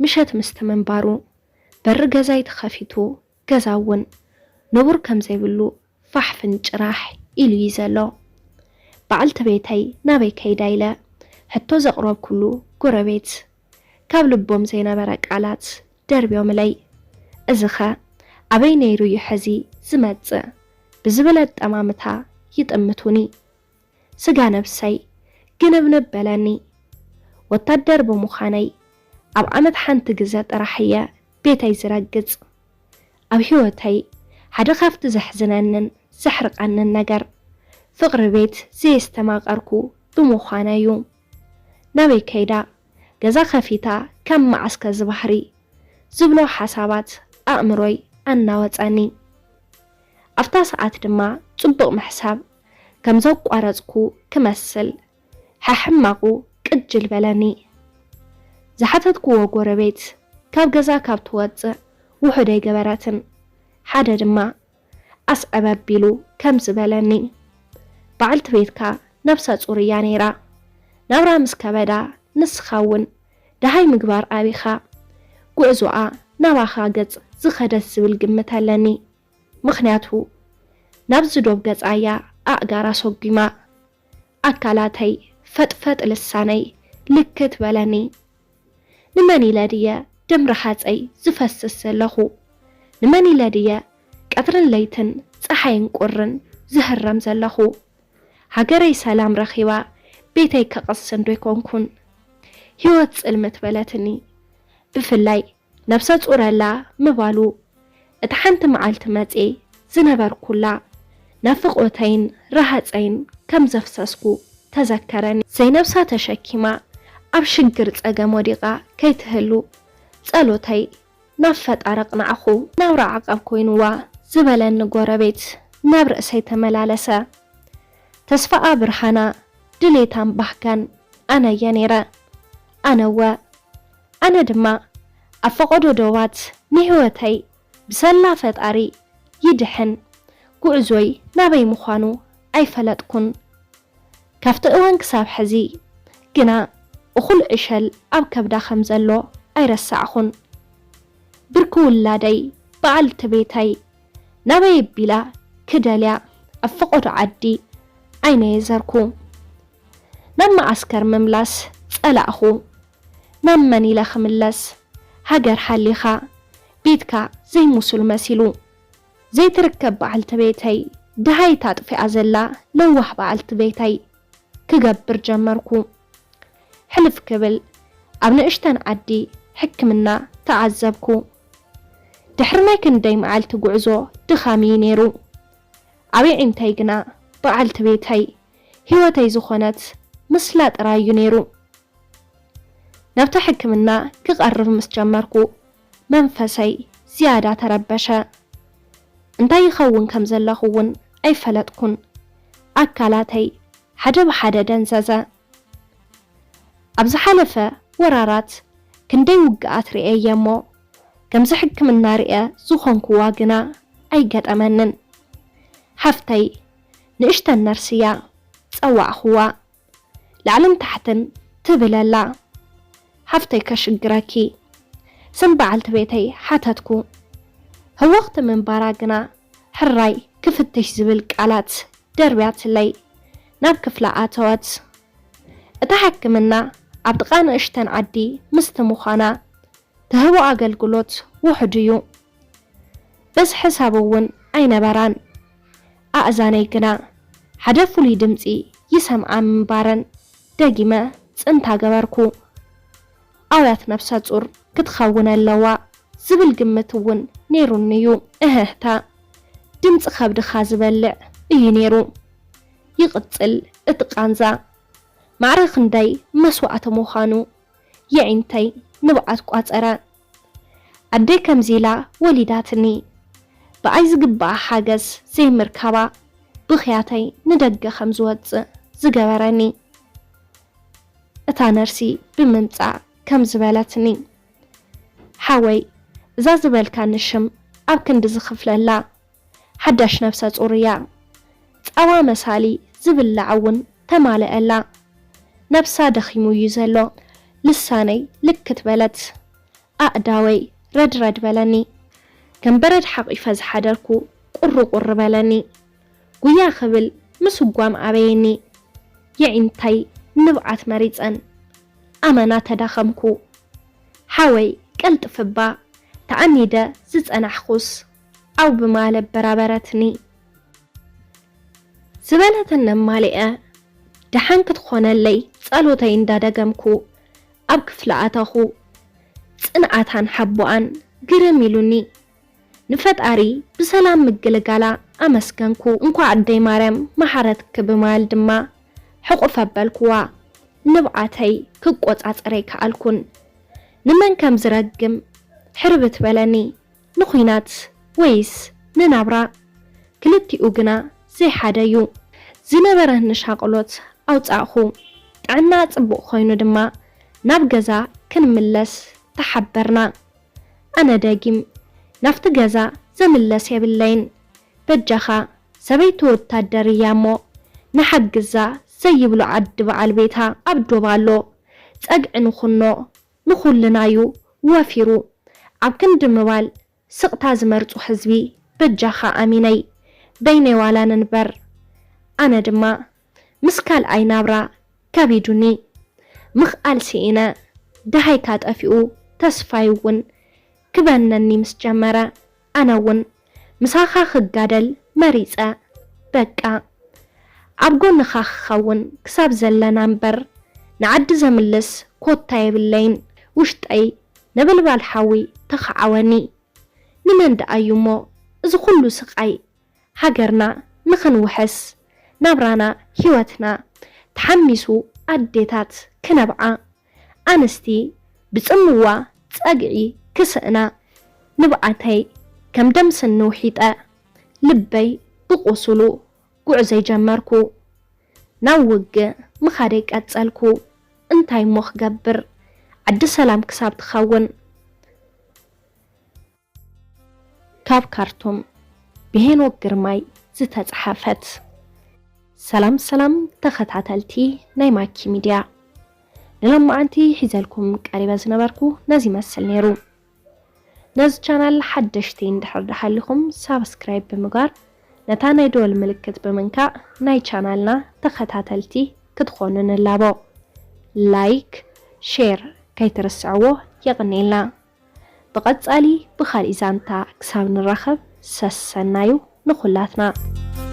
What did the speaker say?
ምሸት ምስቲ ምንባሩ በሪ ገዛይ ተኸፊቱ፣ ገዛ እውን ንቡር ከም ዘይብሉ ፋሕ ፍንጭራሕ ኢሉ እዩ ዘሎ። በዓልቲ ቤተይ ናበይ ከይዳ ኢለ ሕቶ ዘቕረብኩሉ ጎረቤት ካብ ልቦም ዘይነበረ ቃላት ደርብዮምለይ። እዚኸ ኣበይ ነይሩ እዩ ሕዚ ዝመጽእ ብዝብል ኣጠማምታ ይጥምቱኒ። ስጋ ነብሰይ ግንብንብ በለኒ። ወታደር ብምዃነይ ኣብ ዓመት ሓንቲ ግዘ ጥራሕ እየ ቤተይ ዝረግጽ። ኣብ ህይወተይ ሓደ ካብቲ ዘሕዝነንን ዘሕርቐንን ነገር ፍቕሪ ቤት ዘየስተማቐርኩ ብምዃነይ እዩ። ናበይ ከይዳ ገዛ ከፊታ ካብ መዓስከ ዝባህሪ ዝብሎ ሓሳባት ኣእምሮይ ኣናወጸኒ። ኣብታ ሰዓት ድማ ጽቡቕ ምሕሳብ ከም ዘቋረጽኩ ክመስል ሕሕማቑ ቅጅል በለኒ። ዝሓተትክዎ ጎረቤት ካብ ገዛ ካብ ትወጽእ ውሑድ ኣይገበረትን። ሓደ ድማ ኣስዕብ ኣቢሉ ከምዚ በለኒ፣ በዓልቲ ቤትካ ነብሰ ጹር እያ ነይራ። ናብራ ምስ ከበዳ ንስኻ እውን ደሃይ ምግባር ኣቢኻ። ጉዕዞኣ ናባኻ ገጽ ዝኸደት ዝብል ግምት ኣለኒ። ምኽንያቱ ናብዚ ዶብ ገጻ እያ ኣእጋራ ሰጒማ። ኣካላተይ ፈጥፈጥ ልሳነይ ልክት በለኒ። ንመን ኢለ ድየ ደም ረሃጸይ ዝፈስስ ዘለኹ? ንመን ኢለ ድየ ቀትርን ለይትን ጸሓይን ቁርን ዝህረም ዘለኹ? ሃገረይ ሰላም ረኺባ ቤተይ ከቐስን ዶ ኣይኮንኩን? ህይወት ጽልምት በለትኒ። ብፍላይ ነብሰ ጹረላ ምባሉ እታ ሓንቲ መዓልቲ መጽየ ዝነበርኩላ ናፍቖተይን ረሃጸይን ከም ዘፍሰስኩ ተዘከረኒ። ዘይነብሳ ተሸኪማ ኣብ ሽግር ጸገም ወዲቓ ከይትህሉ ጸሎተይ ናብ ፈጣሪ ኣቕናዕኹ። ናብራ ዓቐብ ኮይንዋ ዝበለኒ ጎረቤት ናብ ርእሰይ ተመላለሰ። ተስፋኣ ብርሃና ድሌታን ባህጋን ኣነየ ነይረ። ኣነወ ኣነ ድማ ኣብ ፈቐዶ ዶባት ንህይወተይ ብሰላ ፈጣሪ ይድሕን ጉዕዞይ ናበይ ምዃኑ ኣይፈለጥኩን። ካብቲ እዋን ክሳብ ሕዚ ግና እኹል ዕሸል ኣብ ከብዳ ከም ዘሎ ኣይረሳዕኹን። ብርኪ ውላደይ በዓልቲ ቤተይ ናበይ ኣቢላ ክደልያ ኣብ ፈቐዶ ዓዲ ዓይነየ ዘርኩ። ናብ መዓስከር ምምላስ ጸላእኹ። ናብ መን ኢለ ክምለስ? ሃገር ሃሊኻ ቤትካ ዘይምሱል መሲሉ። ዘይትርከብ በዓልቲ ቤተይ ደሃይታ ኣጥፊኣ ዘላ ለዋህ በዓልቲ ቤተይ ክገብር ጀመርኩ። ሕልፍ ክብል ኣብ ንእሽተን ዓዲ ሕክምና ተዓዘብኩ። ድሕሪ ናይ ክንደይ መዓልቲ ጉዕዞ ድኻም እዩ ነይሩ። ኣብ የዒንተይ ግና በዓልቲ ቤተይ ህይወተይ ዝኾነት ምስላ ጥራይ እዩ ነይሩ። ናብቲ ሕክምና ክቐርብ ምስ ጀመርኩ መንፈሰይ ዝያዳ ተረበሸ። እንታይ ይኸውን ከም ዘለኹ እውን ኣይፈለጥኩን። ኣካላተይ ሓደ ብሓደ ደንዘዘ። ኣብ ዝሓለፈ ወራራት ክንደይ ውግኣት ርእየ እየ እሞ ከምዚ ሕክምና ርእየ ዝኾንኩዋ ግና ኣይገጠመንን። ሓፍተይ ንእሽተን ነርሲ እያ፣ ጸዋዕኹዋ። ላዕልን ታሕትን ትብል ኣላ። ሓፍተይ ከሽግረኪ ስም በዓልቲ ቤተይ ሓተትኩ። ህወኽቲ ምንባራ ግና ሕራይ ክፍትሽ ዝብል ቃላት ደርብያትለይ ናብ ክፍላ ኣተወት። እታ ሕክምና ኣብ ጥቓ ንእሽተን ዓዲ ምስቲ ምዃና ትህቦ ኣገልግሎት ውሑድ እዩ። በዝሒ ሰብ እውን ኣይነበራን። ኣእዛነይ ግና ሓደ ፍሉይ ድምጺ ይሰምዓ ምንባረን ደጊመ ጽንታ ገበርኩ። ኣውያት ነብሰ ጹር ክትኸውን ኣለዋ ዝብል ግምት እውን ነይሩኒ እዩ። እህህታ ድምጺ ከብድኻ ዝበልዕ እዩ ነይሩ። ይቕጽል እቲ ቃንዛ። ማዕረ ክንደይ መስዋእቲ ምዃኑ የዒንተይ ንብዓት ቋጸረ። ኣደይ ከምዚ ኢላ ወሊዳትኒ። ብኣይ ዝግባኣ ሓገዝ ዘይምርካባ ብኽያተይ ንደገ ከም ዝወጽእ ዝገበረኒ። እታ ነርሲ ብምምጻእ ከም ዝበለትኒ፣ ሓወይ፣ እዛ ዝበልካኒ ሽም ኣብ ክንዲ ዝኽፍለላ ሓዳሽ ነብሰ ጹር እያ። ጸባ መሳሊ ዝብላዕ እውን ተማልአላ። ነብሳ ደኺሙ እዩ ዘሎ። ልሳነይ ልክት በለት። ኣእዳወይ ረድረድ በለኒ። ከም በረድ ሓቒፈ ዝሓደርኩ ቁሪ ቁሪ በለኒ። ጉያ ክብል ምስጓም ኣበየኒ። የዒንተይ ንብዓት መሪጸን። ኣመና ተዳኸምኩ። ሓወይ ቀልጥፍ እባ፣ ተኣኒደ ዝጸናሕኩስ፣ ኣው ብማለ በራበረትኒ። ዝበለተን ነማሊኣ ደሓን ክትኾነለይ ጸሎተይ እንዳደገምኩ ኣብ ክፍሊ ኣተኹ። ጽንዓታን ሓቦኣን ግርም ኢሉኒ። ንፈጣሪ ብሰላም ምግልጋላ ኣመስገንኩ። እንኳዕ ኣደይ ማርያም መሓረትኪ ብማል ድማ ሕቑፍ ኣበልኩዋ። ንብዓተይ ክቆጻጸር ኣይከኣልኩን። ንመን ከም ዝረግም ሕርብት በለኒ። ንኹናት ወይስ ንናብራ? ክልቲኡ ግና ዘይሓደ እዩ። ዝነበረኒ ሻቕሎት ኣውጻእኹ። ጥዕና ጽቡቕ ኮይኑ ድማ ናብ ገዛ ክንምለስ ተሓበርና። ኣነ ደጊም ናብቲ ገዛ ዘምለስ የብለይን። በጃኻ፣ ሰበይቲ ወታደር እያ እሞ ንሓግዛ ዘይብሎ ዓዲ በዓል ቤታ ኣብ ዶብ ኣሎ። ጸግዒ ንኹኖ ንኹልናዩ ወፊሩ። ኣብ ክንዲ ምባል ስቕታ ዝመርጹ ህዝቢ በጃኻ ኣሚነይ በይነይ ዋላ ንንበር። ኣነ ድማ ምስ ካልኣይ ናብራ ከቢዱኒ። ምኽኣል ስኢነ፣ ደሃይካ ጠፊኡ ተስፋይ እውን ክበነኒ ምስ ጀመረ፣ ኣነ እውን ምሳኻ ክጋደል መሪጸ። በቃ ኣብ ጎንኻ ክኸውን ክሳብ ዘለና እምበር ንዓዲ ዘምልስ ኮታ የብለይን። ውሽጠይ ነበልባል ሓዊ ተኸዓወኒ። ንመን ደኣ እዩ እሞ እዚ ኩሉ ስቓይ? ሃገርና ንኽንውሕስ፣ ናብራና ህይወትና ተሓሚሱ ኣዴታት ክነብዓ፣ ኣንስቲ ብጽምዋ ጸግዒ ክስእና፣ ንብዓተይ ከም ደም ስኒ ውሒጠ፣ ልበይ ብቑሱሉ ጉዕዞይ ጀመርኩ። ናብ ውግእ ምኻደይ ቀጸልኩ። እንታይ እሞ ክገብር፣ ዓዲ ሰላም ክሳብ ትኸውን። ካብ ካርቱም ብሄኖክ ግርማይ ዝተጻሓፈት። ሰላም ሰላም ተኸታተልቲ ናይ ማኪ ሚድያ፣ ንሎማዓንቲ ሒዘልኩም ቀሪበ ዝነበርኩ ነዚ ይመስል ነይሩ። ነዚ ቻናል ሓደሽቲ እንድሕር ደሓሊኹም ሳብስክራይብ ብምግባር ነታ ናይ ደወል ምልክት ብምንካእ ናይ ቻናልና ተኸታተልቲ ክትኾኑ ንላቦ። ላይክ፣ ሼር ከይትርስዕዎ። የቕኔልና። ብቐጻሊ ብኻልእ ዛንታ ክሳብ ንራኸብ ሰሰናዩ ንኹላትና።